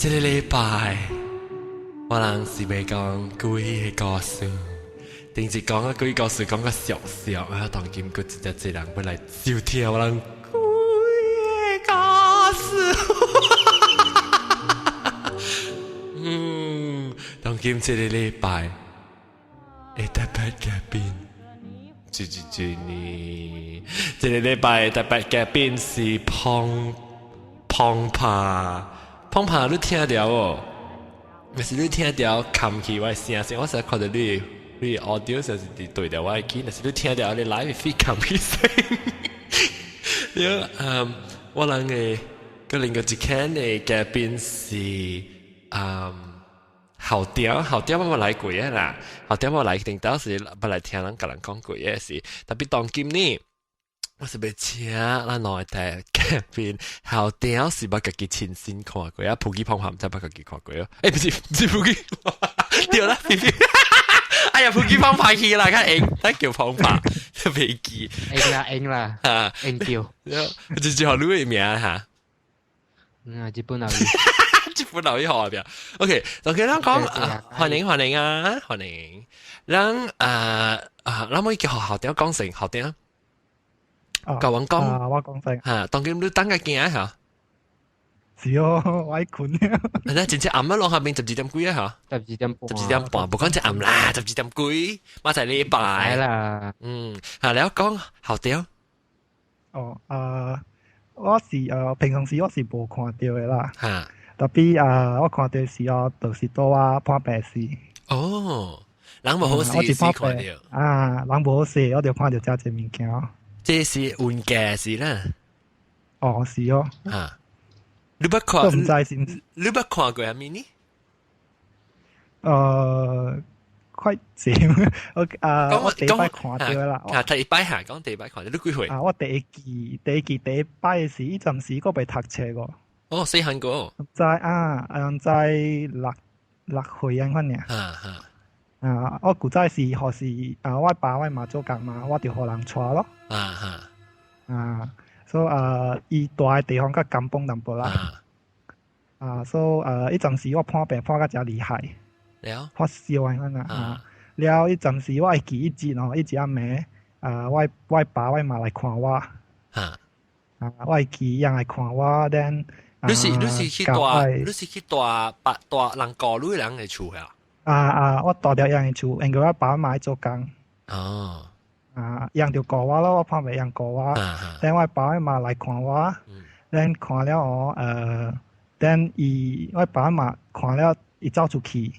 這个禮拜我人是欲講鬼的故事，頂一講啊鬼故事講甲俗俗啊，當今閣真濟人欲來收聽我人鬼的故事。當今這个禮拜的特別嘉賓，住住住呢？這个禮拜的特別嘉賓是胖胖帕，胖帕你聽著無？若是你聽著冚去我的聲線，我實看著你的 audio 就是佇對著我的機，若是你聽著你 live feed 冚去聲。了，我人的閣另外一間的嘉賓是後雕，後雕我無來過的啦，後雕我來頂到時捌來聽人共人講過的是，tapi 當今呢，我是欲請咱兩个嘉賓，後雕是捌家己親身看過啊，普吉胖胖毋知捌家己看過哦，欸，不是，毋是普吉，對啦，哎呀，普吉胖胖去啦，較應，咱叫胖胖，袂記，應啦應啦，應叫，就就號你的名哈，嗯，日本老日本老語號啊，OK，就佢咱講，歡迎歡迎啊，歡迎，咱啊啊，咱可以叫學校長講成校長。教阮講，啊，我講先。嚇，當今你等個驚嚇？是哦，我愛睏。啊，真正暗啊，攏下面12點幾啊嚇？ 12點半。 12點半，無講只暗啦，十二點幾，嘛就禮拜。係啦。嗯，嚇，你講校長。哦，啊，我是平常時我是無看著的啦。嚇。 Tapi 啊，我看著時哦，就是拄我破病時。哦，人無好勢時看著。啊，人無好勢，我就看著遮濟物件。這是運價是啦。哦，是哦。啊，你捌看？都毋知是毋是。你捌看過啥物呢？快濟，我啊，我第一擺看著啦。啊，第一擺嚇，講第一擺看著，你幾歲？啊，我第一記，第一記第一擺的時，彼陣時閣未讀冊個。哦，細漢個。在啊，在6歲按款爾。啊哈。啊！我古早是何時啊？我爸我媽做工嘛，我就予人帶咯。啊哈。啊，所以啊，伊蹛的地方較甘榜淡薄啦。啊，所以啊，彼陣時我破病破甲誠厲害。了。發燒按款啊。啊。了，彼陣時我會記一日哦，一日暗暝啊，我爸我媽來看我。啊。啊，我會記伊來看我，then 你是去蹛別蹛人顧你人的厝啊？啊啊！我蹛佇𪜶的厝，因為我爸媽做工。哦。啊，𪜶就顧我咯，我破病𪜶顧我。等我爸媽來看我，then 看了哦，then 伊我爸媽看了，伊走出去。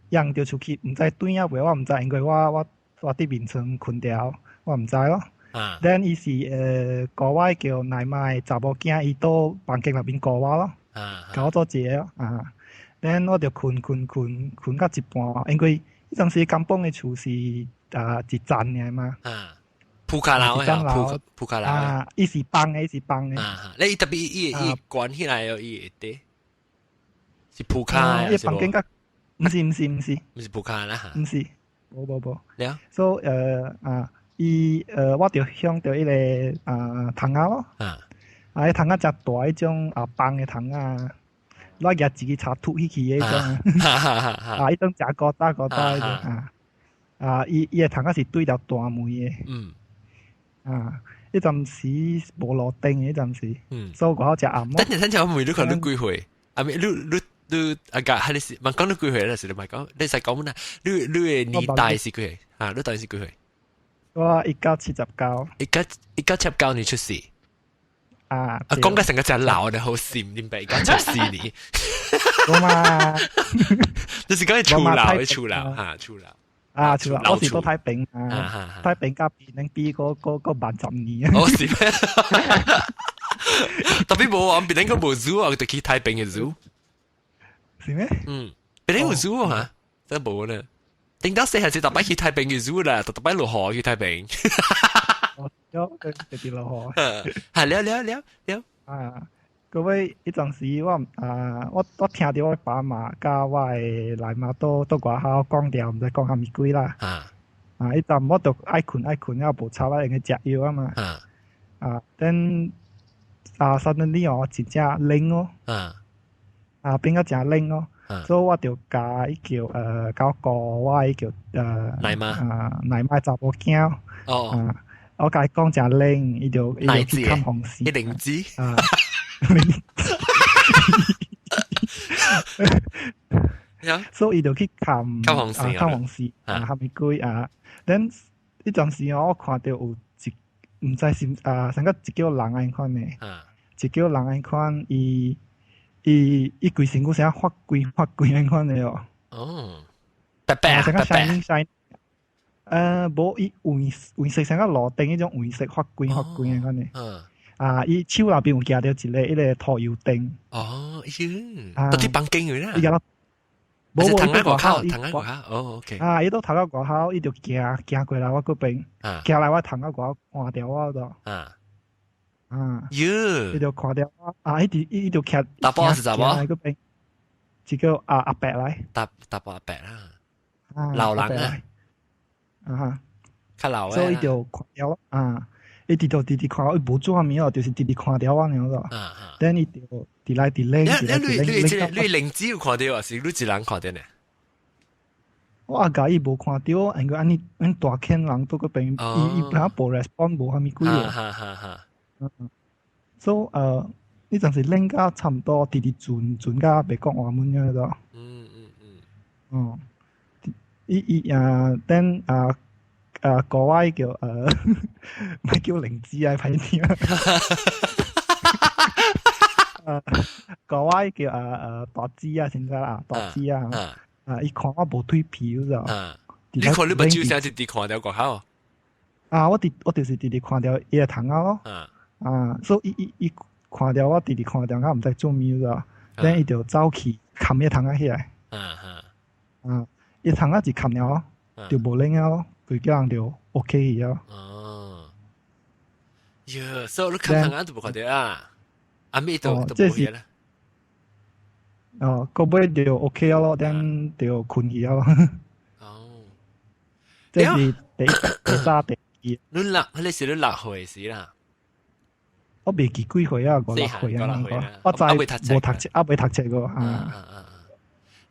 𪜶就出去，毋知轉啊未，我毋知，因為我佇眠床睏著，我毋知咯。Then 伊是顧我叫奶媽查某囝，伊佇房間內面顧我咯。共我做一个啊。Then 我就睏睏睏睏到一半，因為彼陣時甘榜的厝是啊一層爾嘛。啊，鋪卡樓啊，鋪鋪卡樓。啊，伊是放的，伊是放的。啊，你特別伊關起來哦，伊會佇是鋪卡的。伊房間較，毋是毋是毋是。毋是鋪卡啦嚇。毋是，無無無。了。所以啊，伊我就響著彼个啊窗仔咯。啊。啊，彼窗仔誠大，彼種啊放的窗仔。我舉一支插凸起去的彼種啊，啊，彼種誠古早古早彼種啊，啊，伊的窗仔是對著大門的，啊，彼陣時無路燈的彼陣時，所以外口誠暗。等陣等陣，我問你看你幾歲？啊，咪你你你啊個，還是問講你幾歲啦？是你莫講，你使講啦。你你的年代是幾歲？啊，你當時是幾歲？我1979。1979年出世。啊！啊，講緊成個真老的好閃，明白？1974年。我嘛，就是講初老，初老嚇，初老。啊，初老，我是佇太平啊，太平佮檳城比閣慢10年。哦，是咩？Tapi 無啊，檳城閣無 zoo 啊，就去太平的 zoo。是咩？嗯，檳城有 zoo 嚇，真無呢。頂到細漢時，逐擺去太平的 zoo 啦，逐擺落雨去太平。有，特別落雨。係了了了了。啊，各位，彼陣時我啊，我聽著我爸媽佮我的奶媽佇外口講著，毋知講啥物鬼啦。啊。啊！彼陣我就愛睏愛睏，了無插啊，用去食藥啊嘛。啊。啊，等啊，suddenly 哦，真正冷哦。啊。啊，變甲誠冷咯。所以我就共伊叫共哥我伊叫奶媽啊奶媽查某囝。哦。啊，我共伊講誠冷，伊就去冚風扇。伊靈子。啊。所以伊就去冚冚風扇，冚風扇啊，冚物鬼啊。then 彼陣時我看著有一毋知是啊，成個一叫人按款的，一叫人按款，伊規身軀成發光發光按款的哦。哦，白白成個 shining shine。無伊黃黃色成個路燈彼種黃色發光發光按款的。啊！伊手內邊有舉著一個彼個塗油燈。哦，咦，佇佇房間裏啦。伊個無無，伊佇外口，佇外口。哦，OK。啊！伊都頭到外口，伊就行行過來我閣邊，行來我頭到外口看著我就。啊。啊。喲。伊就看著我，啊！伊佇伊就徛。查埔是查某？嗰邊，一個啊阿伯來。查查埔阿伯啦。老人啊。啊。較老的。所以伊就看著我啊。伊直就直直看，伊無做啥物哦，就是直直看著我爾咯。等伊就佇來佇咧，你你你靈子有看著啊？是你一人看著呢？我阿共伊無看著，因為按呢按大坑人佇閣邊，伊伊本無 respond 無啥物鬼啊。所以呢陣時冷甲差毋多，直直轉轉甲袂講話滿樣咯。哦，伊伊啊，等啊。國外叫毋叫靈芝啊，歹聽。國外叫大姊啊，現在啊大姊啊，啊伊看我無蛻皮有無？你看你目睭聲是佇看著外口？啊，我佇我就是直直看著伊的窗仔咯。啊，所以伊伊伊看著我直直看著，我毋知做物有無？等伊就走去冚伊窗仔起來。啊，伊窗仔一冚了，就無冷啊咯。規家人就 OK 去啊。哦，喲，所以你看窗仔都無看著啊？阿咪都都無去啦。哦，到尾就 OK 啊咯，等就睏去啊咯。哦，這是第一、第三、第二。你六，彼是你六歲時啦。我袂記幾歲啊，五六歲啊，我知無讀冊，啊未讀冊過啊。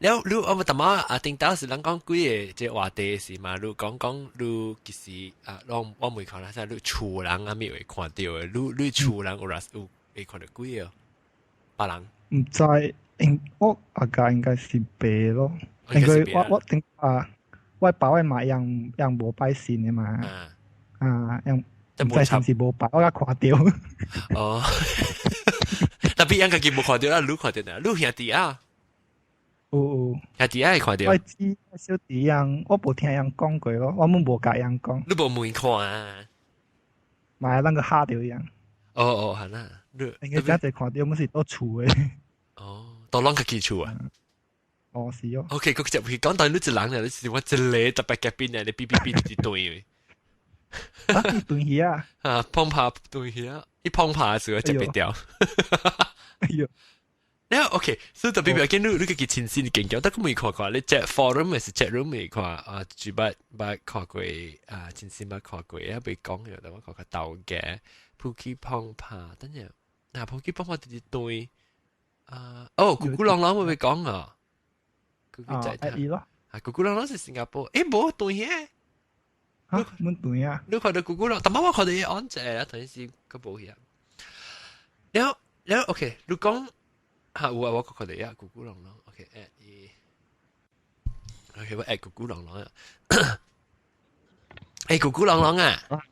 了，你我淡薄啊，頂頭是人講幾个這話題是嘛？你講講你其實啊，我我未看啦，啥你厝人啊，咪會看著的？你你厝人有啦有會看著鬼哦？別人？毋知，應我阿家應該是白咯，因為我我頂啊，我爸我媽樣樣無拜神的嘛，啊樣毋知是毋是無拜，我閣看著。哦，特別樣家己無看著啦，你看著呢？你兄弟啊？有有，兄弟愛看著。我知小弟樣，我無聽人講過咯，我們無共人講。你無問看啊？嘛，咱閣嚇著樣。哦哦，係啦。應該真濟看著，阮是佇厝的。哦，都攏家己厝啊？哦，是哦。 OK，閣接去講到你一人咧，你是我一个特別夾邊咧，你嗶嗶嗶一對。啊，伊斷去啊！啊，碰拍斷去啊！伊碰拍的時候接袂掉。哎喲。了 OK，所以特別不要緊，你你家己親身經驗，但佢未看過，你 chat forum 還是 chat room 未看啊？就捌捌看過啊，親身捌看過啊，未講嘅，但我看過豆嘅，普起碰拍，等陣，嗱普起碰拍直直對啊，哦，咕咕啷啷會唔會講啊？咕咕仔啊，啊，咕咕啷啷是新加坡，誒無對嘅，嚇，滿對啊！你看到咕咕啷，但我看到伊按者啊，頭先是佢無去啊。了了 OK，你講。嚇有啊，我看到啊，咕咕啷啷，OK，add 伊，OK，我 add 咕咕啷啷啊，誒，咕咕啷啷啊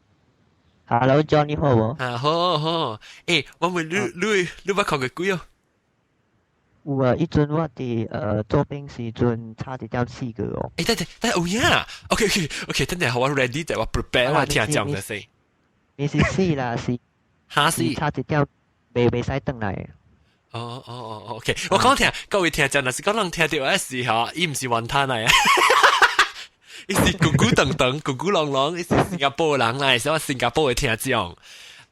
，Hello John，你好無？啊，好好，誒，我問你，你你捌看過鬼哦？有啊，彼陣我佇做兵時陣差一點死過哦。誒，等等等，有影啊？OK OK OK，等陣我 ready 就我 prepare 我聽講的先。毋是死啦，是哈死，差一點袂使轉來。哦哦哦，OK，我講聽，各位聽眾，若是講人聽著的時候，伊毋是雲吞來啊，伊是咕咕噔噔、咕咕啷啷，伊是新加坡人來，是我新加坡的聽眾。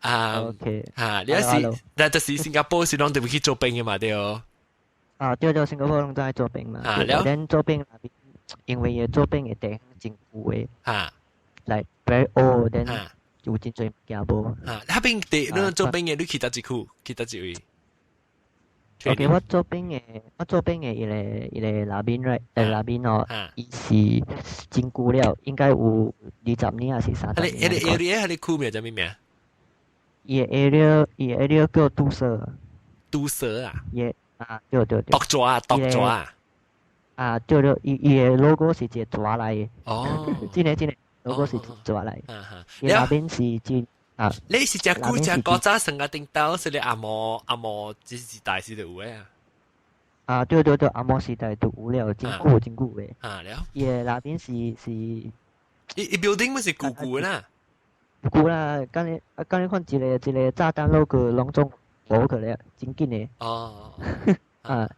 啊，OK，嚇，你是，那就是新加坡是攏著去做兵的嘛，對。啊，對對，新加坡攏在做兵嘛。啊，了。咱做兵那邊，因為做兵的地方真舊的。嚇。 like very old，then 有真濟物件無。啊，彼邊地，你做兵的，你去佗一區？去佗一位？ OK，我做兵的伊個拉賓 right，拉賓哦，伊是真久了，應該有20年還是30年。彼個 area 彼個區名叫咩名？伊個 area 叫杜蛇。杜蛇啊？伊啊，對對對。獨蛇啊，獨蛇啊。啊，對對，伊個 logo 是一個蛇來的。哦。真的真的，logo 是蛇來。伊那邊是真。啊！你是隻古隻古早成個頂刀，是你阿嬤阿嬤這時代時就有的啊？啊，對對對，阿嬤時代就有了，真久真久的。啊了。伊個那邊是。伊伊 building 咪是舊舊的啦。舊啦，敢你啊，敢你看一個一個炸彈落去，攏總無去了，真緊的。哦。啊，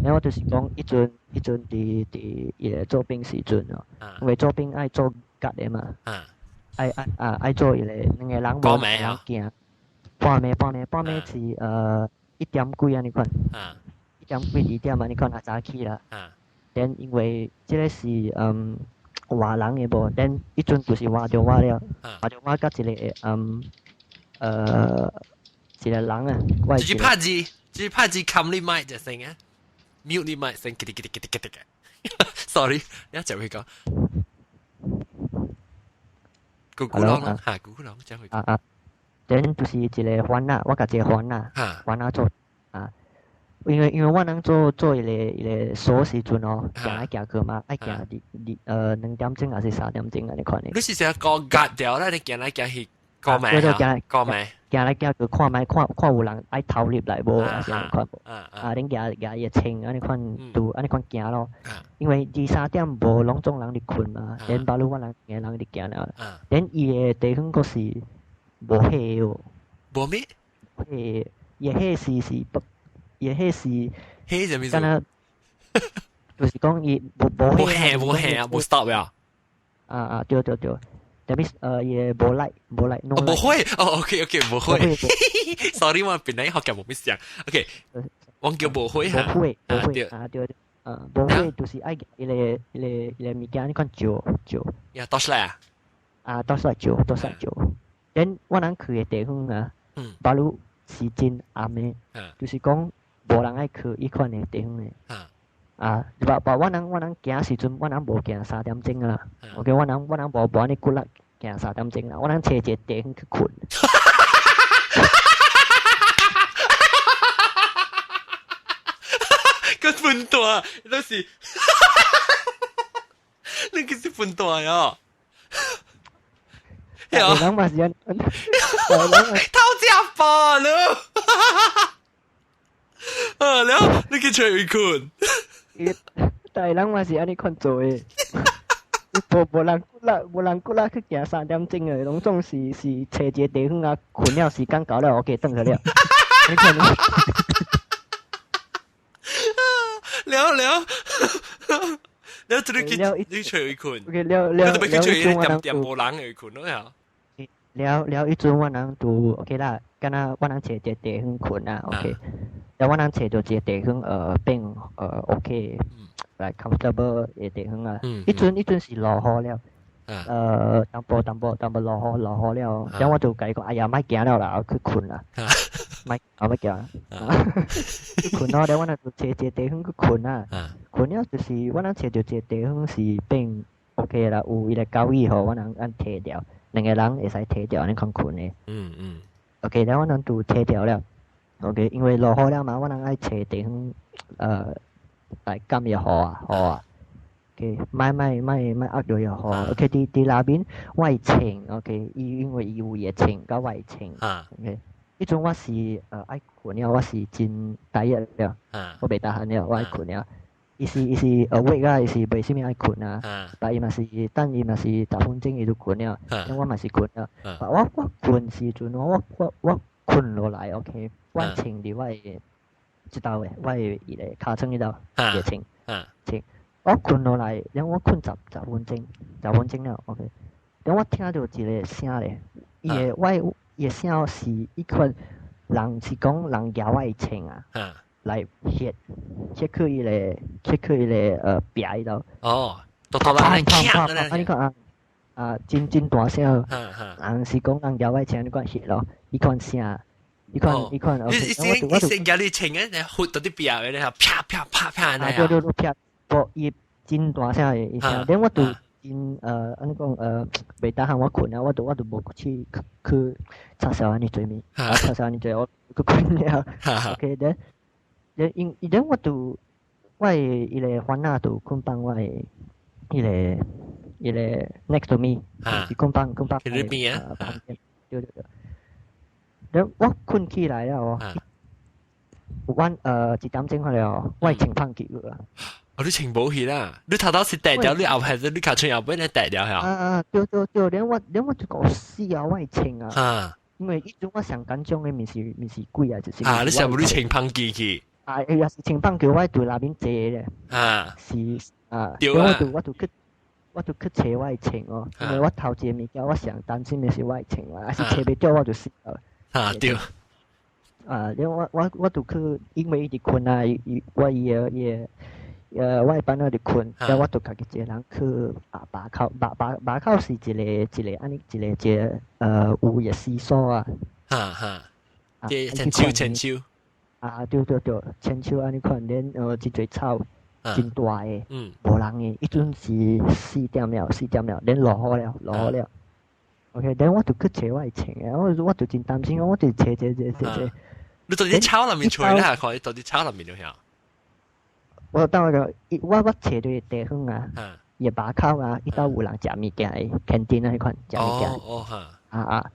然後就是講，彼陣佇伊個做兵時陣哦，因為做兵愛做甲的嘛。啊。愛愛啊愛做伊個兩個人無人行，半暝是1點幾按呢款，1點幾2點按呢款啊早起啦。then 因為這個是換人的無，then 彼陣就是換著我了，換著我佮一個人啊，我就是拍字，就是拍字冚你麥就成啊，mute 你麥聲，嘰哩嘰哩嘰哩嘰哩。Sorry，你一陣會講。古古龍啦，嚇古古龍將會。啊啊，then 就是一個番仔，我佮一個番仔，番仔做啊，因為我人做伊個鎖時陣哦，行來行去嘛，愛行二二2點鐘還是3點鐘按呢款的。你是成日過隔掉啦？你行來行去過未？過未？行來行去看覓看看有人愛投入來無？還是按呢款無？啊，恁舉舉伊個槍按呢款拄按呢款行咯。因為2、3點無攏總人佇睏嘛，連巴魯我人兩個人佇行了。連伊個地方閣是無火哦。無咩？火，伊個火是不，伊個火是。火啥物事？敢若就是講伊無無火。無火無火啊！無 stop 呀！啊啊對對對。特別伊個無 light 無 light，無火哦，OK OK 無火，sorry 我本來學嘅無咩想，OK，我叫無火嚇，無火無火啊對，無火就是愛伊個物件，你看照照，呀，倒出來啊，啊倒出來照倒出來照，then 我人去的地方啊，巴魯是真暗的，就是講無人愛去彼款的地方的。啊，把我人行時陣，我人無行3點鐘啊。OK，我人無按呢骨力行3點鐘啦，我人揣一個地方去睏。個笨蛋，都是，你個是笨蛋呀！人嘛是按，偷食飯咯！啊了，你去揣伊睏。大人嘛是按呢款做的，無人骨力去行3點鐘的，攏總是揣一個地方啊，睏了時間到了，OK，轉去了。你看。了了，了，這你去你揣伊睏。 OK，了了了，去揣伊店店無人的睏咯呀。了了，彼陣我人拄 OK 啦，敢若我人揣一個地方睏啊，OK。了我人揣著一個地方，變OK，來 comfortable 的地方啊。彼陣是落雨了，淡薄落雨了，了我就共伊講，哎呀，莫行了啦，去睏啦，莫啊莫行，去睏咯。了我人就揣一個地方去睏啊，睏了就是我人揣著一個地方是變 OK 啦，有伊個交椅予我人按提掉，兩個人會使提掉按呢款睏的。OK，了我人就提掉了。OK，因為落雨了嘛，我人愛揣地方，來減伊雨啊，雨啊。OK，莫莫莫莫壓著伊雨。OK，佇內面我會穿，OK，伊因為伊有伊的穿，佮我會穿。OK，彼陣我是愛睏了，我是真 tired 了，我袂 tahan 了，我愛睏了。伊是 awake 啊，伊是袂啥物愛睏啊，但伊嘛是等伊嘛是10分鐘伊就睏了，咁我嘛是睏了。我睏時陣我睏落來，OK。我穿佇我的這兜的，我的伊個尻川彼兜個穿穿，我睏落來，然後我睏十分鐘，十分鐘了，OK。然後我聽著一個聲咧，伊的我伊的聲是伊款人是講人舉我的穿啊，來歇歇去伊個歇去伊個壁彼度。哦，哆哆啦，啊你看啊啊真真大聲，人是講人舉我的穿，你款歇咯，伊款聲。伊款伊款，你你你先叫你穿嘅，你豁到啲邊嘅，你啪啪啪啪那樣。對對對，啪！不，伊真大聲嘅，伊聲。等我就真按呢講袂得閒我睏啊，我就無去去擦掃按呢濟物，擦掃按呢濟我去睏了。OK，等等因伊等我就我的伊個煩惱就睏放我的伊個伊個 next to me，是睏放睏放喺你邊啊？旁邊，對對對。等我睏起來了哦，阮一點鐘了，我穿放去啊。哦，你穿無去啦？你頭頭是帶掉，你後排你卡穿後尾你帶掉嚇？啊啊，對對對，連我連我就講死啊，我會穿啊。因為彼陣我上緊張的毋是毋是鬼啊，就是。啊，你想無你穿芳機去？啊，也是穿芳機，我佇內面坐咧。啊。是啊，對啊。我就我就去我就去揣我的穿哦，因為我頭一個物件我上擔心的是我的穿啊，啊是揣袂著我就死了。啊對。啊，因為我我我就去，因為伊佇睏啊，伊我伊个伊个。我的班仔佇睏，了我就家己一個人去啊，峇口峇峇峇口是一個一個按呢一個一個有的廁所啊。哈哈，對，千秋千秋。啊，對對對，千秋按呢款，恁一濟草，真大个，無人的，彼陣是四點了，四點了，恁落雨了，落雨了。OK，等我就去揣我的穿的，我我就真擔心，我就揣揣揣揣揣。你到底草內面揣啦，看你到底草內面了遐？我到個，我我揣著個地方啊，伊個峇口啊，伊兜有人食物件的，canteen 那款食物件。哦哦哈。啊啊，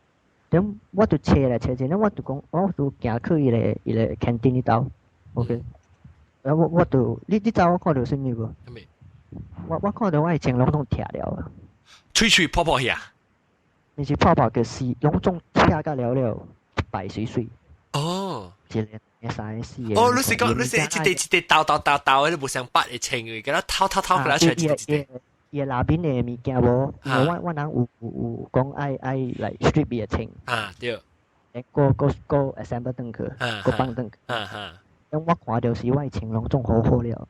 等我就揣來揣揣，我就講，我就行去伊個伊個 canteen 彼兜，OK。然後我我就，你你知我看著啥物無？我我看著我的穿攏總拆了。喙喙破破去啊？毋是破破，就是攏總拆甲了了，白水水。哦。一個、三個、四個。哦，你是講你是一塊一塊兜兜兜兜，你無相拔會穿嘅，佮偷偷偷佮出來一塊。伊個內面的物件無，因為我我人有有有講愛愛來 strip 伊的穿。啊對。閣閣閣 assemble 轉去，閣放轉去。啊哈。咁我看著是我的穿攏總好好了。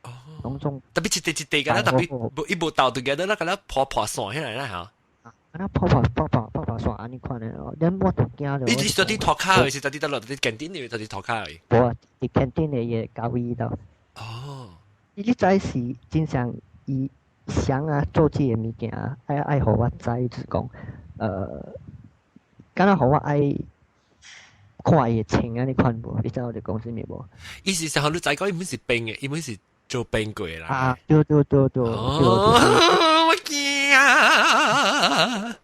哦。攏總。特別一塊一塊，敢若特別無伊無兜 together 啦，敢若破破線起來啦嚇。敢若破破破破破破線按呢款的哦，恁我就驚著。你是佇塗跤的，是佇佗落佇 canteen 裡，佇塗跤的？無啊，佇 canteen 的伊個交易度。哦。你知是真正伊想啊做這個物件，愛愛予我知，就是講，敢若予我愛看伊的穿按呢款無？你知我佇講啥物無？意思是予你知講伊本是病的，伊本是做病過啦。啊，對對對對。哦，我驚啊！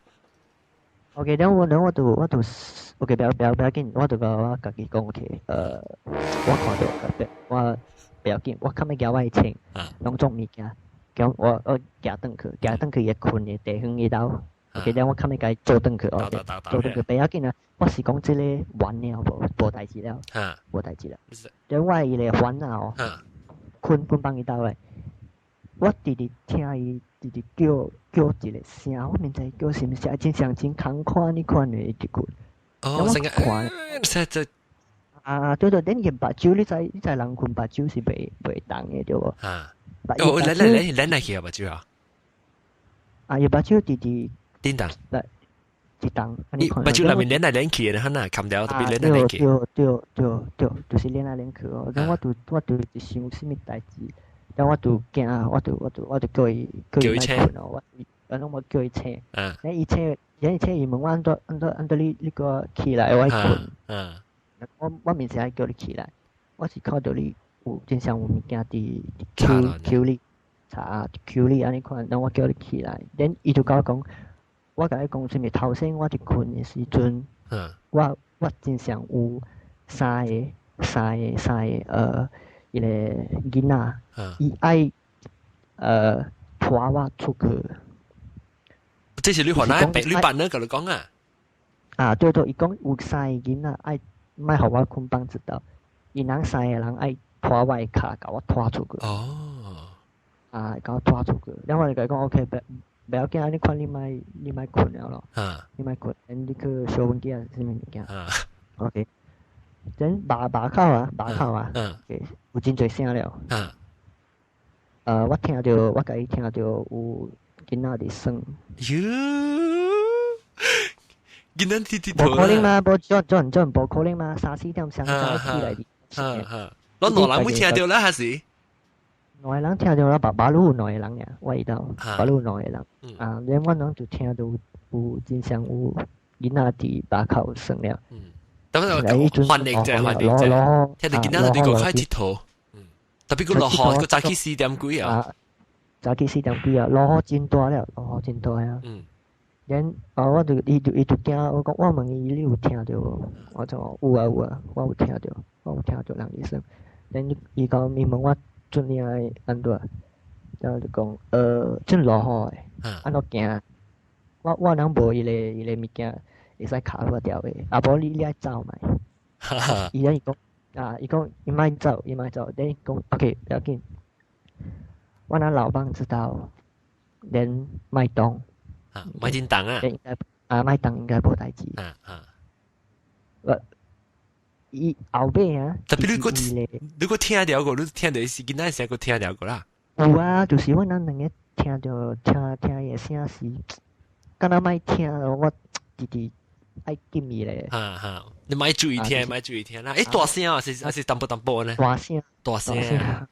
OK，等我等我就我就 OK，不要不要不要緊，我就共我家己講 OK，我看著我不要緊，我較欲舉我的穿，攏總物件，叫我我行轉去，行轉去伊睏的地方彼兜，OK，了我較欲共伊做轉去，OK，做轉去不要緊啊，我是講這個完了無無代誌了，無代誌了。了我伊個煩惱哦，睏睏放彼兜咧，我直直聽伊直直叫叫一個聲，我毋知叫啥物聲，真像真艱苦按呢款的一直睏。哦，成個這這啊，對對，恁個目睭，你知你知人睏目睭是袂袂動的對無？啊，哦，來來來，來來去啊目睭啊！啊，伊目睭直直叮當，一動。伊目睭內面連來連去的，哈那冚掉特別連來連去。對對對對，就是連來連去哦。咁我就我就想啥物代誌，然後我就驚，我就我就我就叫伊叫伊莫睏哦，我反正我叫伊醒。嗯。伊醒，伊醒，伊問我按怎按怎按怎你你閣起來，我愛睏。嗯。我我毋是愛叫你起來，我是看著你有真像有物件佇搝搝你，查搝你按呢款，然後我叫你起來，then 伊就共我講，我共伊講啥物頭先我佇睏的時陣，我我真像有三個三個三個伊個囡仔，伊愛拖我出去。這是你話哪？你辦呢？共你講啊？啊對對，伊講有三個囡仔愛。莫予我睏放這兜，𪜶人三個人愛拖我的跤，共我拖出去。哦。啊，共我拖出去，然後我就共伊講，OK，不要緊，你看你莫你莫睏了咯。你莫睏，你去小文件啥物物件。OK。等峇峇口啊，峇口啊。OK，有真濟聲了。我聽著，我共伊聽著有囡仔佇耍。喲。囡仔佇佚佗。無可能嘛，無準準準無可能嘛，三四點上早起來。哈哈，攏兩人會聽著啦，還是？兩个人聽著啦，馬路有兩個人爾，我伊兜馬路有兩個人，啊，連我人就聽著有真像有囡仔佇巴口耍了。嗯，特別環境啫，環境啫，聽著囡仔佇個快佚佗，特別閣落雨，閣早起四點幾啊。早起四點幾啊，落雨真大了，落雨真大啊。然後我就伊就伊就驚，我講我問伊你有聽著無？我就講有啊有啊，我有聽著，我有聽著人佇耍。然伊講伊問我準領按怎，然後就講真落雨的，按怎行？我人無伊個物件會使卡我掉的，啊無你愛走覓。伊咧伊講啊，伊講伊莫走，伊莫走，then 講 OK 不要緊。我若老闆知道，連莫動。啊，莫真動啊！應該啊，莫動應該無代誌。啊啊！我伊後尾啊，特別你閣聽著過，你聽著是囡仔聲，閣聽著過啦。有啊，就是阮翁兩個聽著聽聽伊的聲是，敢若莫聽，我直直愛禁伊咧。哈哈，你莫注意聽，莫注意聽啦。欸，大聲啊，是還是淡薄淡薄呢？大聲，大聲。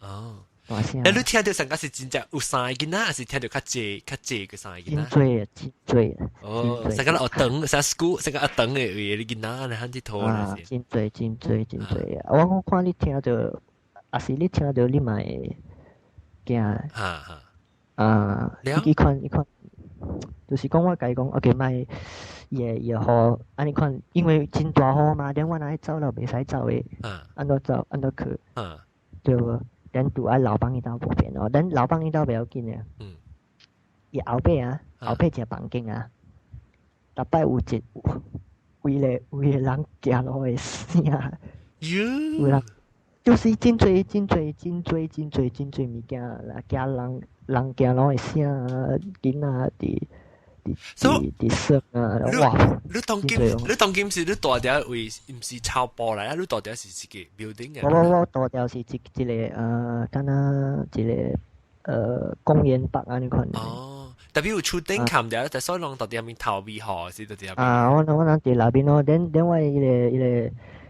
哦。大聲。欸，你聽著上個是真正有三個囡仔，還是聽著較濟較濟個三個囡仔？真濟，真濟。哦，上個學堂，上 school，上個學堂的位的囡仔咧，喊佚佗啊，真濟真濟真濟啊！我看你聽著，抑是你聽著你嘛會驚。哈哈。啊，伊款伊款，就是講我共伊講，OK，莫伊會雨按呢款，因為真大雨嘛，連我若愛走了袂使走的，按怎走按怎去，對無？咱拄愛老闆伊兜無變哦，咱老闆伊兜袂要緊的。伊後壁啊，後壁一個房間啊，逐擺有一有個有個人行路的聲，有人就是真濟真濟真濟真濟真濟物件啦，行人人行路的聲啊，囡仔佇佇佇耍啊，哇！你當今是你住佇位，毋是草埔來啊？你住佇是一個 building 啊？我住佇是一個，敢若一個公園北按呢款。哦，特別有樹頂冚佇，就所以攏住佇遐面頭尾雨是佇遐。啊，我人佇內面咯，then then 我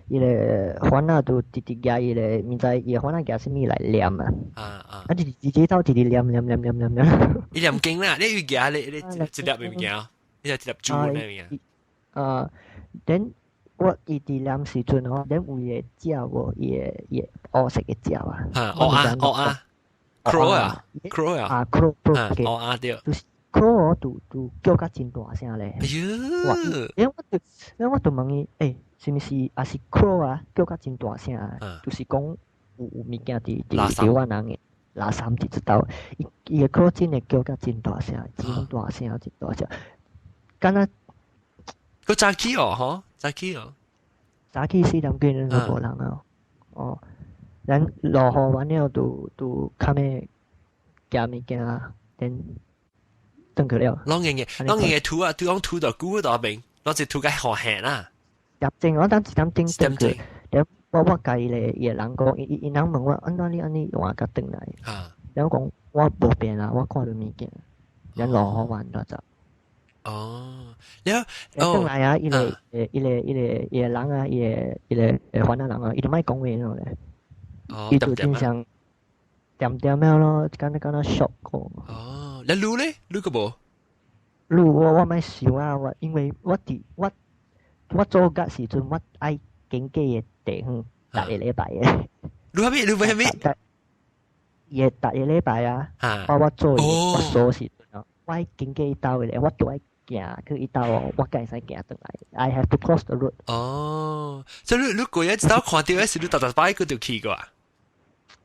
伊個番仔就直直舉伊個，毋知伊個番仔舉啥物來念啊？啊啊！啊，直直直頭直直念念念念念念。伊念經啦，你有舉你你一粒物件，你一粒珠那物件。啊，then 我伊佇念時陣吼，then 有伊個鳥無？伊個烏色的鳥啊。啊，烏鴉烏鴉，crow 啊，crow 啊，啊，crow crow，烏鴉對。就是 crow 就叫甲真大聲咧。哎喲！因為我就因為我就問伊，欸，是毋是也是 crow 啊？叫甲真大聲啊！就是講有物件佇我人的垃圾佇這兜，伊伊个 crow 真的叫甲真大聲，真大聲，真大聲，敢若閣早起哦，吼，早起哦，早起四點幾就無人啊，哦，咱落雨完了就就較欲行物件，then 轉去了。攏硬嘅，攏硬嘅塗啊，塗講塗到久到邊，攏是塗甲好輕啦。點鐘我等一點鐘轉去，我共伊個伊个人講，伊伊人問我，按怎你按呢換甲轉來？然後講我無變啊，我看著物件，咱落雨完就走。哦，了轉來啊，伊個伊個伊個伊個人啊，伊個伊個番仔人啊，伊就莫講話咯咧。伊就真像恬恬了咯，敢若敢若 shock 過。哦，你擼咧，擼個無？擼我莫想啊，我因為我佇我我做工時陣，我愛經過的地方，逐个禮拜的。你啥物？你欲啥物？伊逐个禮拜啊，我做我鎖時陣啊，我愛經過伊兜的咧，我都愛行去伊兜哦，我敢會使行轉來。I have to cross the road。哦，所以你過一兜看著的是你逐逐擺閣著去過啊？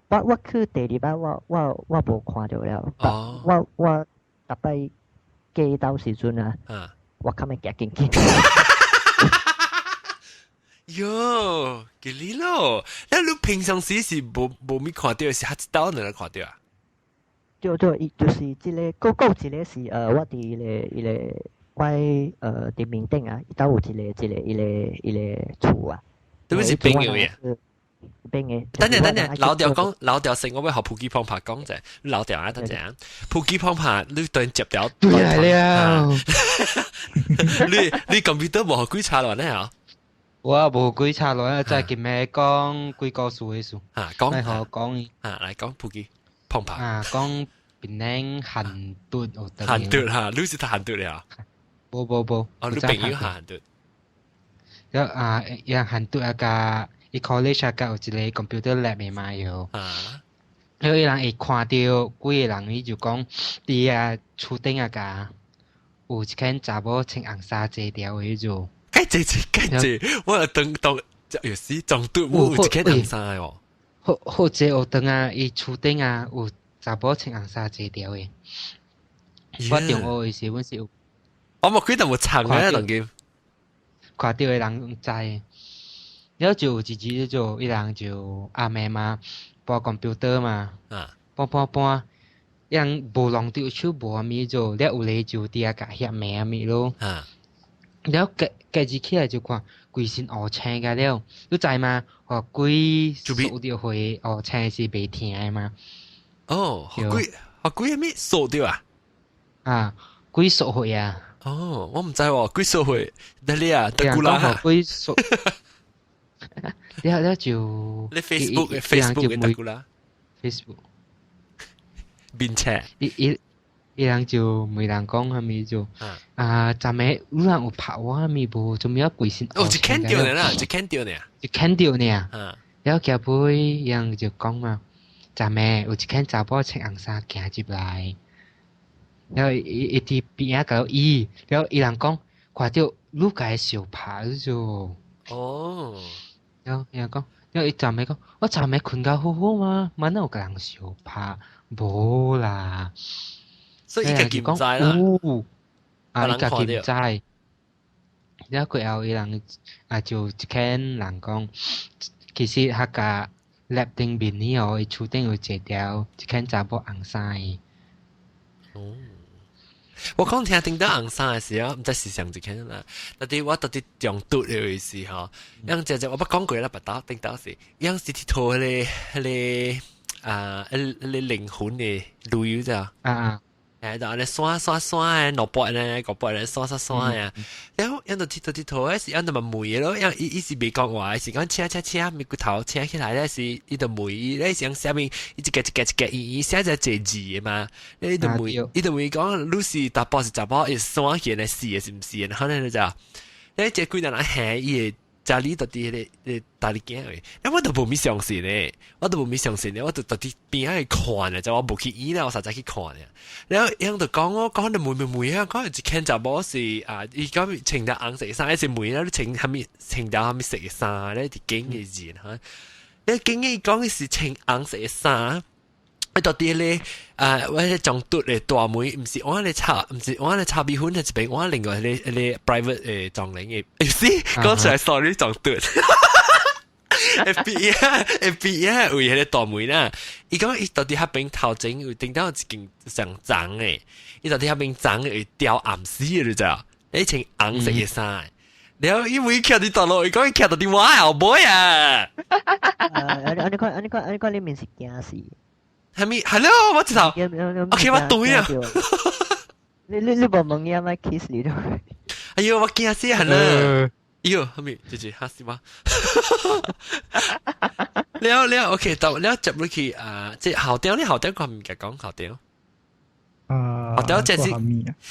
我去第二擺，我無看著了。哦。我逐擺過伊兜時陣啊，我較欲行緊緊。喲，給你咯！那你平常時是無無咪看著，是較一兜能來看著啊？對對，伊就是這個，閣有一個是我佇伊個我佇面頂啊，伊兜有一個一個伊個伊個厝啊。這不是朋友呀？邊嘅。等陣等陣，老掉講老掉成，我要學普吉方法講者，老掉啊，等陣啊，普吉方法你對接掉。對嚟了。你 computer 無學鬼查落呢嚇？我無鬼查落，再今日講幾個數嘅數。嚇講。來學講。嚇來講普吉方法。啊講檳城韓獨學堂。韓獨嚇，你是讀韓獨了？無無無。哦，你朋友韓獨。有啊，有韓獨啊個。伊 college 啊，有一個 computer lab 的嘛哟。啊。所以人會看著幾個人，伊就講佇啊厝頂啊個有一間查某穿紅衫坐條的迄種。該坐坐該坐，我當當有時撞到有一間紅衫哦。好好濟學堂啊，伊厝頂啊有查某穿紅衫坐條的。我中學的時阮是有。我冇幾度冇撐嘅，當今。看著的人知。了就有一日就伊人就暗暝嘛，搬 computer 嘛，搬搬搬，伊人無弄著手無啥物做，了有咧就佇遐共翕名物咯。了隔隔日起來就看規身烏青個了，你知嗎？予鬼掃著血烏青是袂疼的嘛？哦，予鬼予鬼啥物掃著啊？啊，鬼掃血啊！哦，我毋知喎，鬼掃血，哪裡啊？德古拉。鬼掃。了了就你 Facebook Facebook 嘅得噶啦，Facebook 面車，伊伊伊人就問人講啥物就啊，昨暝有人有拍我啥物無？做咩規身？哦，就看著呢啦，就看著呢，就看著呢。了後尾伊人就講嘛，昨暝有一間查某穿紅衫行入來，了伊伊佇邊仔共伊，了伊人講看著愈共相拍就。哦。了伊人講，了伊昨暝講，我昨暝睏甲好好嘛，嘛哪有共人相拍？無啦。所以伊家己毋知啦。啊，伊家己毋知。了過後，伊人啊就一間人講，其實客家 lab 頂面呢哦，伊厝頂有一條一間查某紅衫的。哦。我講聽聽到紅衫的時候，毋知是上一間啦。但係我到底中毒的意思吼，樣只只我捌講過啦，捌到頂到是，樣是佚佗彼個彼個啊，彼個靈魂的旅遊咋？啊啊！誒，就按呢刷刷刷的，兩擺呢，五擺呢，刷刷刷啊。然後樣就佚佗佚佗，是樣就嘛問咯，樣伊伊是袂講話，是講請請請，咪骨頭請起來咧，是伊就問伊咧，是啥物？伊一個一個一個伊伊寫只一字的嘛，伊就問，伊就問講，你是查埔是查某，伊刷起來是的是毋是？然後咧就，咧這幾人來嚇伊會。家裡到底彼個大力鏡位，那我都無物相信咧，我都無物相信咧，我就到底邊仔去看咧，就我無去醫咧，我實在去看咧。然後𪜶就講我講就問問問啊，講一間查某是啊，伊講穿條紅色衫，還是問啦，你穿啥物穿條啥物色的衫咧？佇鏡的人哈，你鏡伊講是穿紅色的衫。到底咧，啊，我咧中毒的大門，毋是我咧炒，毋是我咧炒米粉，係一邊我另外咧咧 private 的莊園的，是講出來 sorry 中毒。F B 啊，F B 啊，為彼个大門啦，伊講伊到底彼邊頭前有頂到一間上髒的，伊到底彼邊髒的會吊暗死的，你知影？伊穿紅色的衫，然後伊每徛佇大路，伊講伊徛到佇我後尾啊。啊，你看，你看，你看，你面是驚死。係咪？係咯，我知道。OK，我對啊。你無問伊咪 kiss 你咯？哎喲，我驚死係啦。哎喲，係咪？姐姐嚇死我。了了，OK，到了接落去啊，這校長你校長佢唔夾講校長。啊，校長這是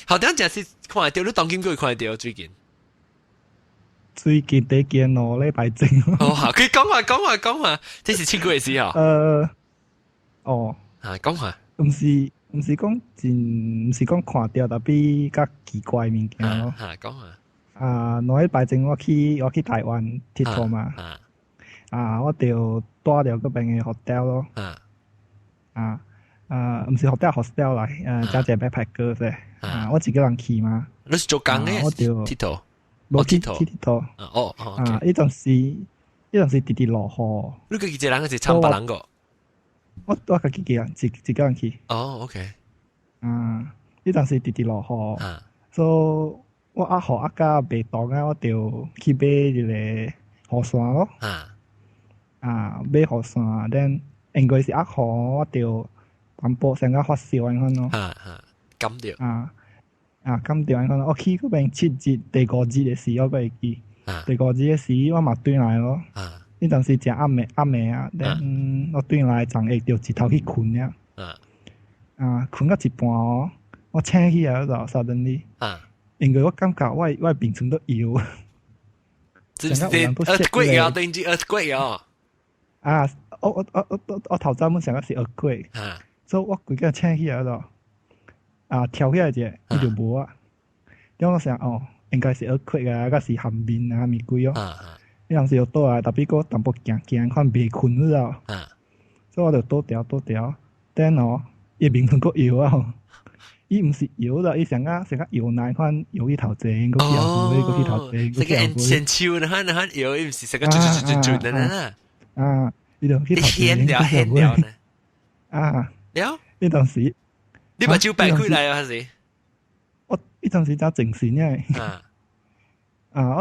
校長這是看會著，你當今過看會著最近。最近第見2禮拜前。哦，好，佢講話講話講話，這是7個月時候。哦，啊，講下，毋是講真，毋是講看著，特別較奇怪物件咯。嚇，講下。啊，2禮拜前我去台灣佚佗嘛。啊，我就蹛著嗰邊的 hotel 咯。啊啊，毋是 hotel hostel 來，加一個 backpacker 啫。啊，我一個人去嘛。你是做工的？我就佚佗。無去去佚佗。哦哦。啊，彼陣時直直落雨。你家己一個人還是參別人個？我家己一個人，一個人去。哦，OK。啊，彼陣時直直落雨。所以我壓雨壓甲袂動啊，我就去買一個雨傘咯。啊，買雨傘，then 應該是壓雨，我就淡薄成個發燒按款咯。哈哈，感著。啊啊，感著按款咯。我去嗰邊7日第五日的時，我閣會記。第五日的時，我嘛轉來咯。彼陣時誠暗暝暗暝啊，then 我轉來昨下就一頭去睏了。啊，睏到一半哦，我醒起來就 suddenly。因為我感覺我的眠床都搖。這是 earthquake 啊，等於 earthquake 啊。啊，我頭早本想講是 earthquake，所以我規個醒起來就，啊，跳起來者，伊就無啊。點我想哦，應該是 earthquake 啊，抑是含面啊，物鬼哦。彼陣時就倒來，特別閣淡薄驚驚，看袂睏了。所以我就倒掉倒掉，等哦，伊眠床閣搖啊。伊毋是搖啦，伊成個成個搖奶款搖去頭前，閣去後尾，閣去頭前，閣去後尾。成手那款那款搖，伊毋是成個轉轉轉轉轉的啦。啊，伊就去頭前，掀掉掀掉呢。啊，了。彼當時，你把手擺開來啊？還是？我彼當時才精神呢。啊。啊！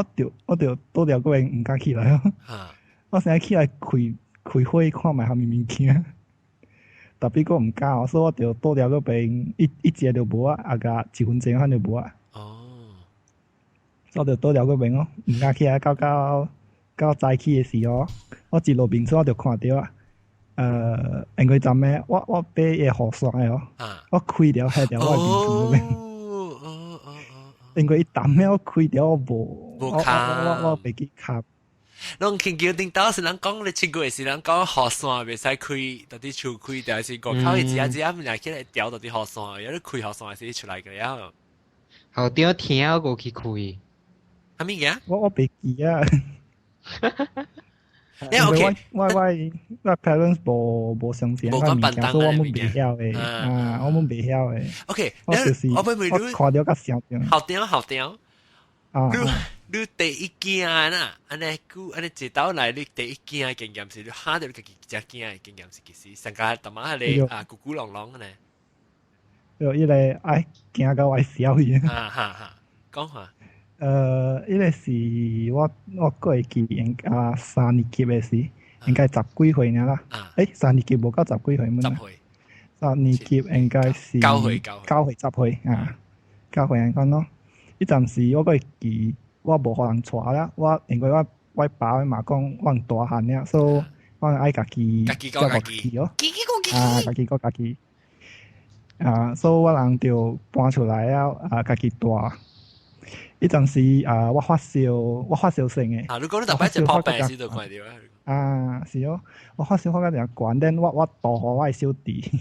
我就倒掉個邊毋敢起來哦。我現在起來開開火看覓啥物物件。特別閣毋敢哦，所以我就倒掉嗰邊一節就無啊，啊個一分鐘反就無啊。哦。所以我就倒掉嗰邊哦，毋敢起來到早起的時候，我一落眠床我就看著啊，因為昨暝我買個雨傘的哦，我開掉彼條我的眠床嗰邊。因為伊澹了我開掉我無，我袂記卡。攏見橋頂頭是人講咧，7月是人講雨傘袂使開，到底厝開，但是外口伊一下一下物起來調到底雨傘，有你開雨傘時出來個了。後點聽我去開，啥物嘢？我袂記啊。你 OK？我 parents 無相信個物件，所以我們袂曉的。啊，我們袂曉的。 OK，我就是我我看著較想。後點後點。啊！你第一驚啦，按呢久按呢一道來，你第一驚的經驗是你嚇著你家己真驚的經驗是其實上個淡仔彼個啊咕咕啷啷呢。有伊個愛驚到愛笑去。啊哈哈，講下。彼個是我閣會記應啊三年級的時，應該十幾歲爾啦。三年級無到十幾歲十歲。三年級應該是9歲9歲10歲啊，9歲按款咯。彼陣時我閣會記，我無予人帶啦。我因為我爸嘛講我大漢了，所以我愛家己照顧家己哦。啊，家己顧家己。啊，所以我人就搬出來了，啊，家己住。彼陣時啊，我發燒，我發燒先的。啊，你講你逐擺食泡飯時就看著啊。啊，是哦，我發燒發到誠懸，then 我渡予我的小弟。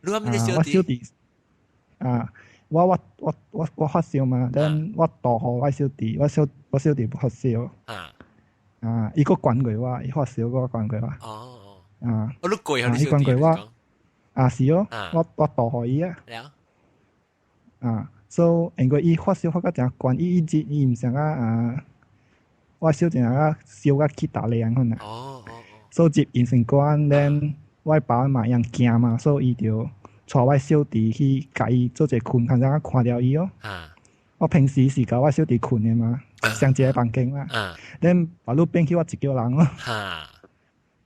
你啥物小弟？我小弟。啊。我發燒嘛，then 我渡予我小弟，我小弟發燒。啊！伊閣懸過我，伊發燒閣懸過我。哦。啊。我你過予你小弟。伊懸過我。啊是哦，我渡予伊啊。了。啊，所以因為伊發燒發到誠懸，伊一日伊毋想啊啊，我小弟啊燒到去大力按款啊。哦哦哦。所以入醫生館，then 我爸嘛會驚嘛，所以伊就帶我小弟去共伊做一個睏，看怎看著伊哦。我平時是共我小弟睏的嘛，上一個房間啦。恁把路變去我一個人咯。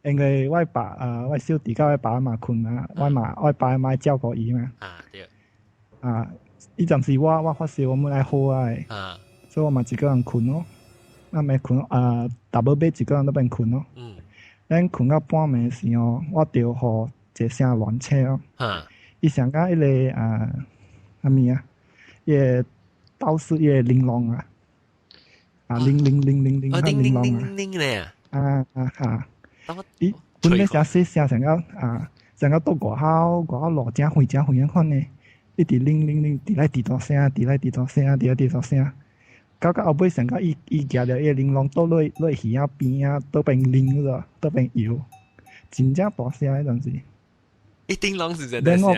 因為我爸啊，我小弟佮我爸嘛睏嘛，我嘛我爸媽照顧伊嘛。啊對。啊，彼陣時我發燒，我們愛好啊。所以我嘛一個人睏咯。我咪睏啊，逐晡尾一個人都變睏咯。咱睏到半暝時哦，我就予一個聲亂醒哦。伊上甲彼個啊，啥物啊？彼個道士彼個鈴鐺啊，啊鈴鈴鈴鈴鈴，鈴鐺啊，鈴咧啊啊哈！伊本來聲細聲上甲啊，上甲到外口外口路誠遠誠遠款呢，一直鈴鈴鈴，直來直大聲，直來直大聲，直來直大聲。到後尾上甲伊伊舉著伊個鈴鐺倒落落魚仔邊啊，倒邊鈴了，倒邊搖，真正大聲彼陣時。伊叮啷是真的聲。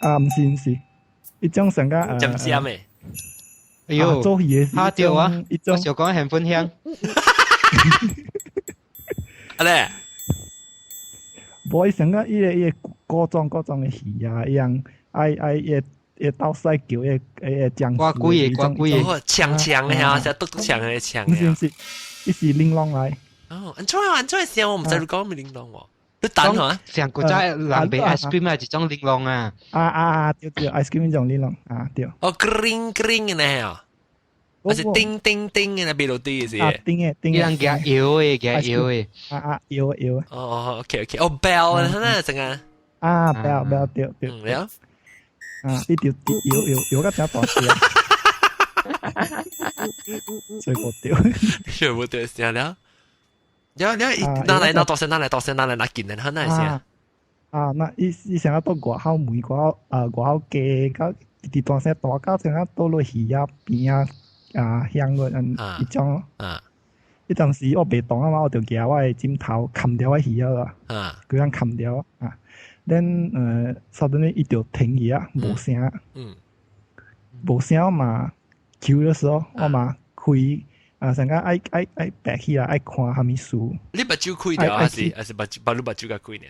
啊，毋是毋是，彼種上甲尖尖的。哎喲，做戲的嚇著我，我想講很分享。阿咧，無伊上甲伊個伊個古裝古裝的戲啊，伊樣愛愛伊個會鬥使叫迄個僵屍。掛鬼嘅，掛鬼嘅，槍槍嘅嚇，成篤篤槍嘅槍。唔是唔是，伊是鈴鐺來。哦，安怎安怎聲我毋知你講咩鈴鐺喎？你等下。上古早人賣 ice cream 係一種鈴鐺啊。啊啊對對，ice cream 種鈴鐺啊對。哦，green green 嘅呢啊。還是叮叮叮嘅那邊落地是？啊，叮嘅叮嘅。伊人夾搖嘅，夾搖嘅。啊啊，搖搖。哦哦，OK OK，哦 bell，那成啊。啊，bell bell 對對。嗯，了。啊，你就搖搖搖到真大聲。最無對。最無對聲了。了了，哪來哪大聲，哪來大聲，哪來哪近的，哪來聲？啊，那伊伊成日到外口門外口啊，外口街到直大聲大到成日倒落魚仔邊仔。啊，響個嗯，一種，彼陣時我袂動啊嘛，我就舉我的枕頭冚掉我耳仔啦，規樣冚掉啊。then suddenly 伊就停去啊，無聲，無聲嘛，curious 咯，我嘛開啊，成個愛愛愛白起來愛看啥物事。你目睭開著還是還是目睭把你目睭共開呢？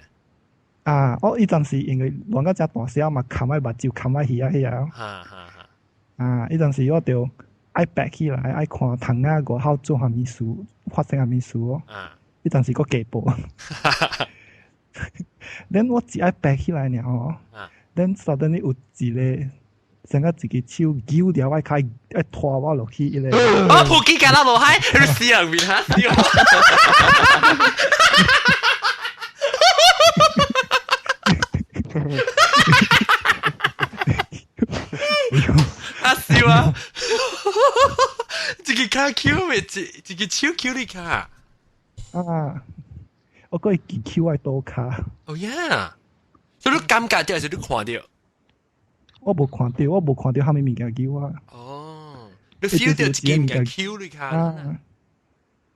啊，我彼陣時因為亂到遮大聲嘛，冚我目睭，冚我耳仔遐。哈哈哈。啊，彼陣時我就愛白起來，愛看窗仔外口做啥物事，發生啥物事哦。彼陣時閣加報。then 我只愛白起來爾吼。then suddenly 有一個，成個一個手揪掉我跤，愛拖我落去彼個。我撲街架落海，你死人面嚇死我！啊笑啊！一個跤搝咩？一一個手搝你跤。啊！我閣會記搝我倒跤。哦呀！所以你感覺著還是你看著？我無看著，我無看著啥物物件搝我。哦，你 feel 著一個物件搝你跤。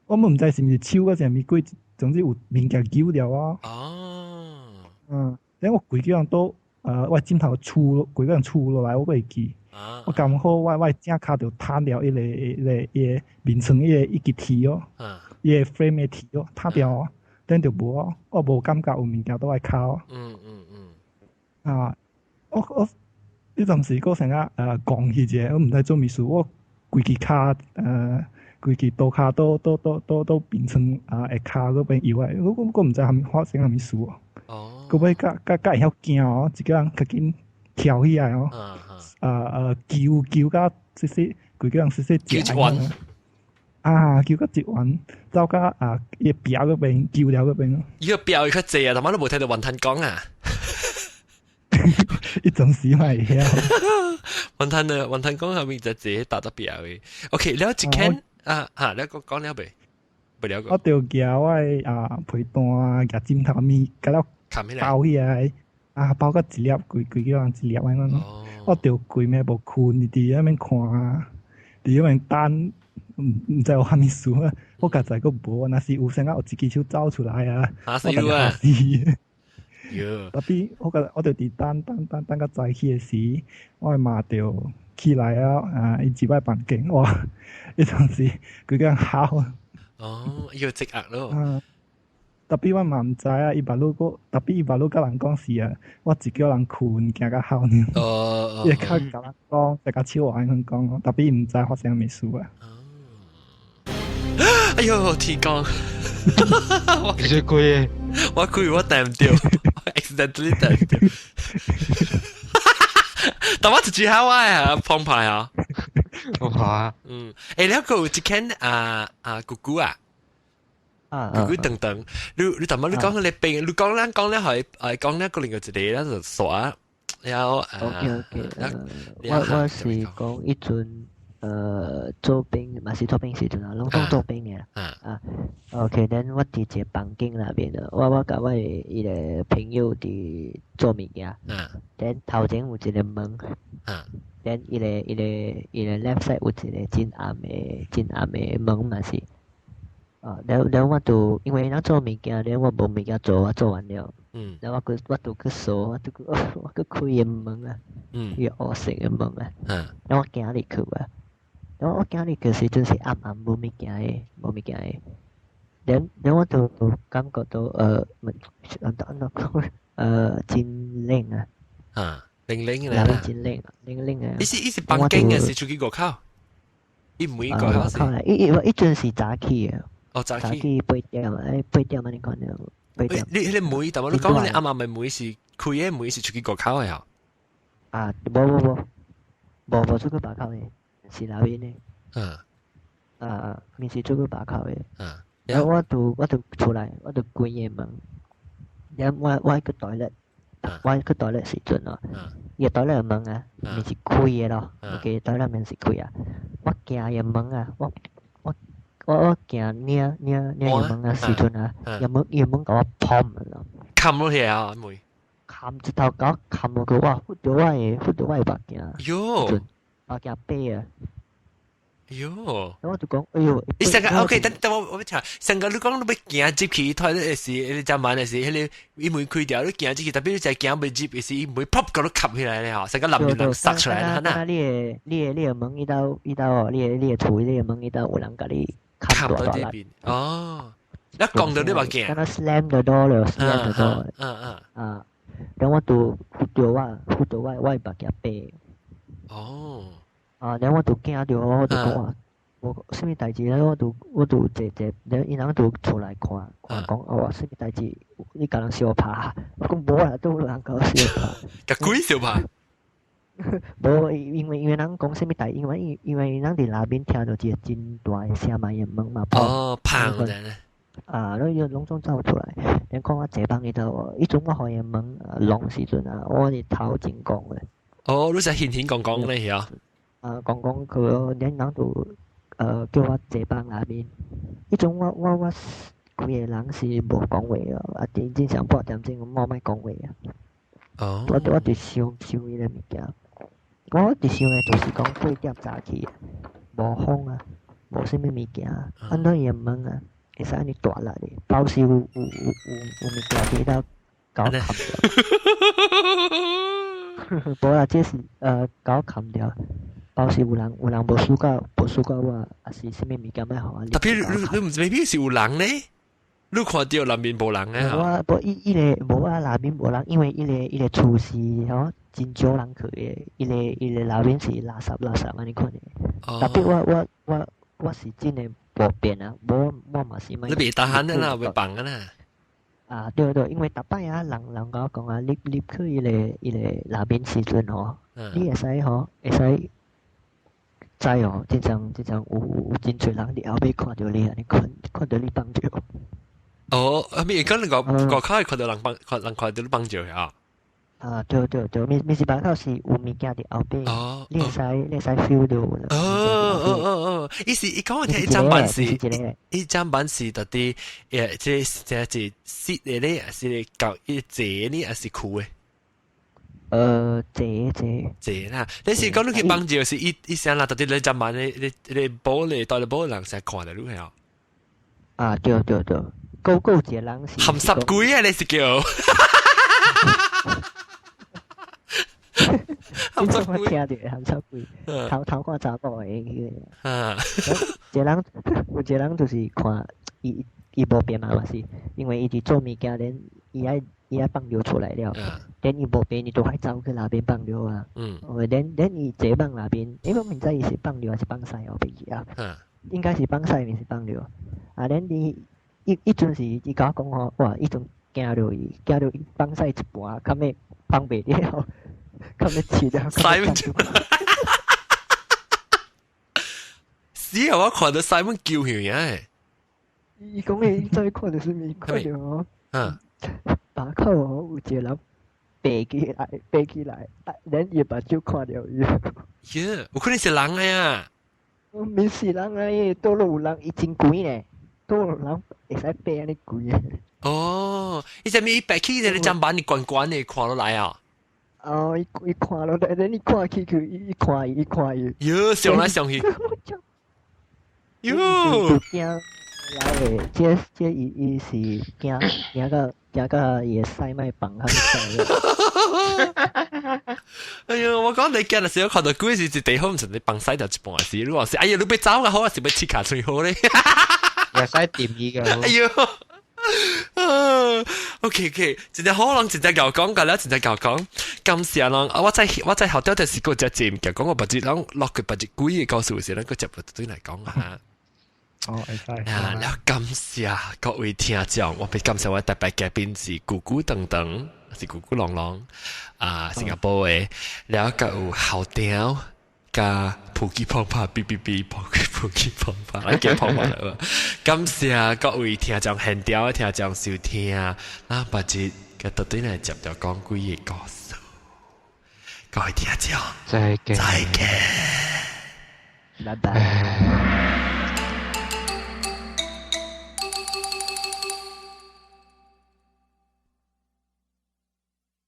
我嘛毋知是毋是手抑是啥物鬼，總之有物件搝著我。哦。嗯，等我規個人都，我枕頭杵，規個人杵落來，我閣會記。我剛好我正跤就攤掉彼個彼個彼個眠床彼個一支鐵哦，彼個 frame 的鐵哦，攤掉哦，等就無哦，我無感覺有物件佇我跤。啊，我彼陣時閣成個講起者，我毋知做物事，我規支跤規支倒跤都都都都都變成啊下跤嗰邊搖來，我毋知蝦米發生蝦米事哦。哦。到尾較較較會曉驚哦，一個人較緊跳起來哦。啊啊！救救到這些規個人說說救一彎啊！救到一彎，走到啊伊個壁嗰邊，救了嗰邊咯。伊個壁會較濟啊，他媽都無聽到雲吞講啊！伊陣時嘛會曉。雲吞啊，雲吞講後面就自己打得壁嘅。OK，了一間啊嚇，你講講了未？未了我就舉我的啊被單，舉枕頭物，甲了包起來，啊包到一粒，規規個人一粒按呢咯。我就規暝無睏，佇遐面看，佇遐面等，毋知有啥物事啊！我家在閣無，若是有啥有一支手走出來啊，嚇死我啊！ tapi 我覺我就佇等等等等到早起的時，我的媽就起來啊！啊，伊入來房間，哇！彼陣時規個人哭。哦，伊有積壓咯。 tapi 我嘛毋知啊，伊目睭閣，tapi 伊目睭佮人講是啊，我一叫人睏，驚甲哭呢。哦。伊會較共人講，會共笑話咁講，tapi 伊毋知發生啥物事啊。哎呦，天光！你最貴，我開我掟唔掉，accidentally 掟唔掉。但我自己好啊，澎湃啊。好啊。嗯，誒，你個一間啊啊姑姑啊。姑姑等等，你你頭先你講你病，你講咱講咧係講咧個另外一個咧就耍，然後 OK OK，我是講一陣做兵嘛是做兵時陣啊，攏總做兵嘅啊。OK，then 我佇一個房間內面啊，我佮我的伊個朋友佇做物件，then 頭前有一個門，then 伊個 left side 有一個真暗的真暗的門嘛是。啊，了了我就因為咱做物件，了我無物件做，我做完了。了我閣我就去掃，我就去我閣開個門啊，伊個烏色的門啊。了我行入去啊，了我行入去時陣是暗暗無物件的，無物件的。了了我就感覺到按怎講，真冷啊。冷冷嘅啦。真冷，冷冷嘅。伊是房間嘅，是出去外口？伊唔會外口是。伊伊陣是早起嘅。哦，早起。早起8點，8點按呢款了。8點。你彼個門，但係你講你阿媽咪門是開嘅門是出去外口嘅啊？啊，無無無，無無出去外口嘅，是內面嘅。啊，毋是出去外口嘅。然後我就出來，我就關個門。然後我去 toilet，我去 toilet 時陣哦，伊個 toilet 門啊，毋是開嘅咯，OK toilet 門是開啊。我行伊門啊，我行捏捏捏伊門啊時陣啊，伊門共我砰咯。冚落去啊，妹。冚一頭共我冚落去，哇！忽著我的目鏡。喲。目鏡白啊！喲！我就講，哎喲！你上個 OK，等等我查。上個你講你欲行入去 toilet 時，你隻門的時，彼个伊門開掉，你行入去，特別你在行欲入時，伊門噗共你冚起來咧吼，成個內面人塞出來啦，呐。你的門伊兜伊兜哦，你的厝你的門伊兜有人共你冚到這邊。哦，你講到你目鏡。敢若 slam the door 了，slam the door。啊，然後我就忽著我的目鏡白。哦。啊！然後我就驚著，我就講話，無啥物代誌咧，我就坐坐，然後伊人就出來看，看講哦，啥物代誌？你共人相拍？我講無啦，都有人共我相拍。共鬼相拍？無，因為人講啥物代，因為人佇內面聽著一個真大的聲嘛，伊門嘛。哦，砰的。啊，然後伊攏總走出來，然後看我坐房伊度，彼陣我予伊門攏時陣啊，我是頭真光的。哦，你是顯顯光光咧，係啊？啊，講講佢，恁人就叫我坐房內面。彼陣我規个人是無講話咯，啊，真正常半點鐘我莫講話啊。哦。我就想想彼个物件，我伫想的就是講8點早起，無風啊，無啥物物件，按怎伊的門啊，會使按呢大力的，包是有物件佇兜共我冚掉。無啦，這是共我冚掉。包是有人無輸到我，抑是啥物物件欲予我。特別你毋知未必是有人咧，你看著內面無人咧。我無伊伊个無啊，內面無人，因為伊个厝是吼真少人去的，伊个內面是垃圾垃圾按呢款的。特別我是真的無變啊，無我嘛是。你袂當閒啦，袂放啊啦。啊對對，因為逐擺啊，人共我講啊，入去伊个內面時陣吼，你會使吼會使。知哦，真正真正有真濟人佇後尾看著你，按呢看看著你放尿。哦，啊，咪講你外口會看著人放，看人看著你放尿啊？啊，對對對，毋是外口是有物件佇後尾，你會使 feel 著。哦哦哦哦，伊是伊講我聽伊張板是，伊張板是到底這是濕的咧，還是搞伊坐呢，還是褲的？坐坐坐啦！你是講你去幫助是伊聲啦，到底你隻晚你玻璃帶你玻璃人成日看著你係啊？啊，對對對，閣有一個人是鹹濕鬼啊！你是叫鹹濕鬼，我聽著鹹濕鬼，頭頭看查某的彼個。啊，一個人有一個人就是看伊伊無變嘛嘛是，因為伊佇做物件，連伊愛放尿出來了，等伊無便伊就愛走去內邊放尿啊。哦，連伊坐房內邊，欸，我毋知伊是放尿還是放屎，我袂記啊。應該是放屎，毋是放尿。啊，連伊伊陣時伊共我講吼，哇！伊陣驚著伊，驚著伊放屎一半，較尾放袂了，較尾飼了。屎死啊！我看著西門叫起來。伊講伊再看著啥物？看著哦。嗯。把口哦，有一個人爬起來，爬起來，啊，連伊目睭看著伊。耶，有可能是人來啊！毋是人來，倒落有人，伊真懸咧，倒落人會使爬按呢懸。哦，伊啥物伊爬起來，你砧板你懸懸的看落來啊？哦，伊看落來，連伊看起去，伊看伊，伊看伊。喲，上來上去。喲。驚來的，這伊是驚驚到。驚到伊的屎莫放較濟。哎喲，我講你驚的時候看到鬼是一地方，唔是你放屎就一半時，你話是哎呀，你欲走較好，還是欲切卡最好咧？會使掂伊個。哎喲， OK，真正好人真正𠢕講㗎啦，真正𠢕講。感謝人，啊，我在學校就是個只節目，講我別日人落去別日幾個故事時，咱個節目對來講啊。哦，會使。啊，了感謝各位聽眾，我別感謝我特別嘉賓是姑姑等等，是姑姑朗朗啊，新加坡的，了個有校長加普吉碰拍 B B B 普普吉碰拍，來叫碰拍啦。感謝各位聽眾現場的聽眾收聽，那別日個到底來接著講幾个故事，各位聽眾，再見，再見，拜拜。